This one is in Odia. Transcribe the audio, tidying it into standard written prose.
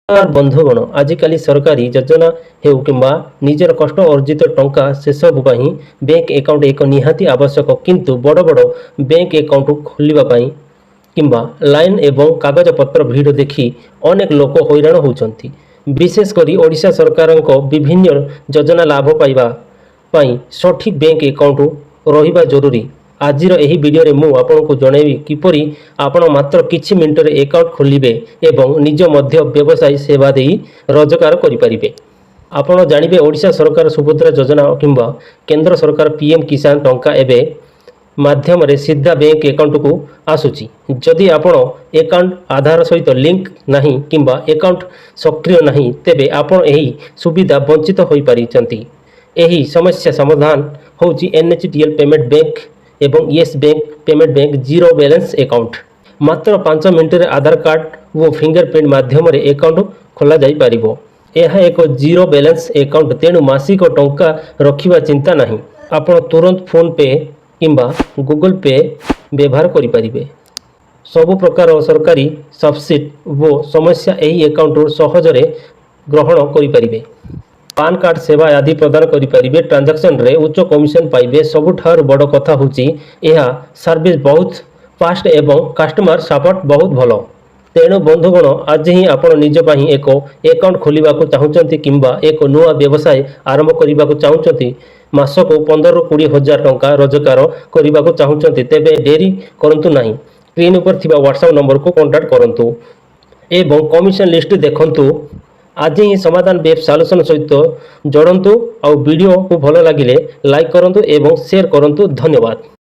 ବନ୍ଧୁଗଣ, ଆଜିକାଲି ସରକାରୀ ଯୋଜନା ହେଉ କିମ୍ବା ନିଜର କଷ୍ଟ ଅର୍ଜିତ ଟଙ୍କା, ସେସବୁ ପାଇଁ ବ୍ୟାଙ୍କ ଆକାଉଣ୍ଟ ଏକ ନିହାତି ଆବଶ୍ୟକ। କିନ୍ତୁ ବଡ଼ ବଡ଼ ବ୍ୟାଙ୍କ ଆକାଉଣ୍ଟ ଖୋଲିବା ପାଇଁ କିମ୍ବା ଲାଇନ୍ ଏବଂ କାଗଜପତ୍ର ଭିଡ଼ ଦେଖି ଅନେକ ଲୋକ ହଇରାଣ ହେଉଛନ୍ତି। ବିଶେଷ କରି ଓଡ଼ିଶା ସରକାରଙ୍କ ବିଭିନ୍ନ ଯୋଜନା ଲାଭ ପାଇବା ପାଇଁ ସଠିକ୍ ବ୍ୟାଙ୍କ ଆକାଉଣ୍ଟ ରହିବା ଜରୁରୀ। ଆଜିର ଏହି ଭିଡ଼ିଓରେ ମୁଁ ଆପଣଙ୍କୁ ଜଣାଇବି କିପରି ଆପଣ ମାତ୍ର କିଛି ମିନିଟରେ ଆକାଉଣ୍ଟ ଖୋଲିବେ ଏବଂ ନିଜ ମଧ୍ୟ ବ୍ୟବସାୟୀ ସେବା ଦେଇ ରୋଜଗାର କରିପାରିବେ। ଆପଣ ଜାଣିବେ, ଓଡ଼ିଶା ସରକାର ସୁଭଦ୍ରା ଯୋଜନା କିମ୍ବା କେନ୍ଦ୍ର ସରକାର ପିଏମ୍ କିଷାନ ଟଙ୍କା ଏବେ ମାଧ୍ୟମରେ ସିଧା ବ୍ୟାଙ୍କ ଆକାଉଣ୍ଟକୁ ଆସୁଛି। ଯଦି ଆପଣ ଆକାଉଣ୍ଟ ଆଧାର ସହିତ ଲିଙ୍କ ନାହିଁ କିମ୍ବା ଆକାଉଣ୍ଟ ସକ୍ରିୟ ନାହିଁ, ତେବେ ଆପଣ ଏହି ସୁବିଧା ବଞ୍ଚିତ ହୋଇପାରିଛନ୍ତି। ଏହି ସମସ୍ୟା ସମାଧାନ ହେଉଛି ଏନ୍ଏଚ୍ଡିଏଲ୍ ପେମେଣ୍ଟ ବ୍ୟାଙ୍କ ଏବଂ Yes bank payment bank zero balance account. ମାତ୍ର 5 ମିନିଟରେ ଆଧାର କାର୍ଡ଼ ଓ ଫିଙ୍ଗର ପ୍ରିଣ୍ଟ ମାଧ୍ୟମରେ ଆକାଉଣ୍ଟ ଖୋଲାଯାଇପାରିବ। ଏହା ଏକ ଜିରୋ ବାଲାନ୍ସ ଆକାଉଣ୍ଟ, ତେଣୁ ମାସିକ ଟଙ୍କା ରଖିବା ଚିନ୍ତା ନାହିଁ। ଆପଣ ତୁରନ୍ତ ଫୋନ୍ ପେ କିମ୍ବା ଗୁଗଲ ପେ ବ୍ୟବହାର କରିପାରିବେ। ସବୁ ପ୍ରକାର ସରକାରୀ ସବସିଡି ଓ ସମସ୍ୟା ଏହି ଆକାଉଣ୍ଟରୁ ସହଜରେ ଗ୍ରହଣ କରିପାରିବେ। ପାନ୍ କାର୍ଡ଼ ସେବା ଆଦି ପ୍ରଦାନ କରିପାରିବେ। ଟ୍ରାଞ୍ଜାକ୍ସନରେ ଉଚ୍ଚ କମିଶନ ପାଇବେ। ସବୁଠାରୁ ବଡ଼ କଥା ହେଉଛି, ଏହା ସର୍ଭିସ ବହୁତ ଫାଷ୍ଟ ଏବଂ କଷ୍ଟମର ସପୋର୍ଟ ବହୁତ ଭଲ। ତେଣୁ ବନ୍ଧୁଗଣ, ଆଜି ହିଁ ଆପଣ ନିଜ ପାଇଁ ଏକ ଆକାଉଣ୍ଟ ଖୋଲିବାକୁ ଚାହୁଁଛନ୍ତି କିମ୍ବା ଏକ ନୂଆ ବ୍ୟବସାୟ ଆରମ୍ଭ କରିବାକୁ ଚାହୁଁଛନ୍ତି, ମାସକୁ 15ରୁ 20 ହଜାର ଟଙ୍କା ରୋଜଗାର କରିବାକୁ ଚାହୁଁଛନ୍ତି, ତେବେ ଡେରି କରନ୍ତୁ ନାହିଁ। ସ୍କ୍ରିନ୍ ଉପରେ ଥିବା ହ୍ୱାଟ୍ସଆପ୍ ନମ୍ବରକୁ କଣ୍ଟାକ୍ଟ କରନ୍ତୁ ଏବଂ କମିଶନ ଲିଷ୍ଟ ଦେଖନ୍ତୁ। ଆଜି ହିଁ ସମାଧାନ ୱେବ୍ ସଲ୍ୟୁସନ୍ ସହିତ ଯୋଡ଼ନ୍ତୁ। ଆଉ ଭିଡ଼ିଓକୁ ଭଲ ଲାଗିଲେ ଲାଇକ୍ କରନ୍ତୁ ଏବଂ ସେୟାର କରନ୍ତୁ। ଧନ୍ୟବାଦ।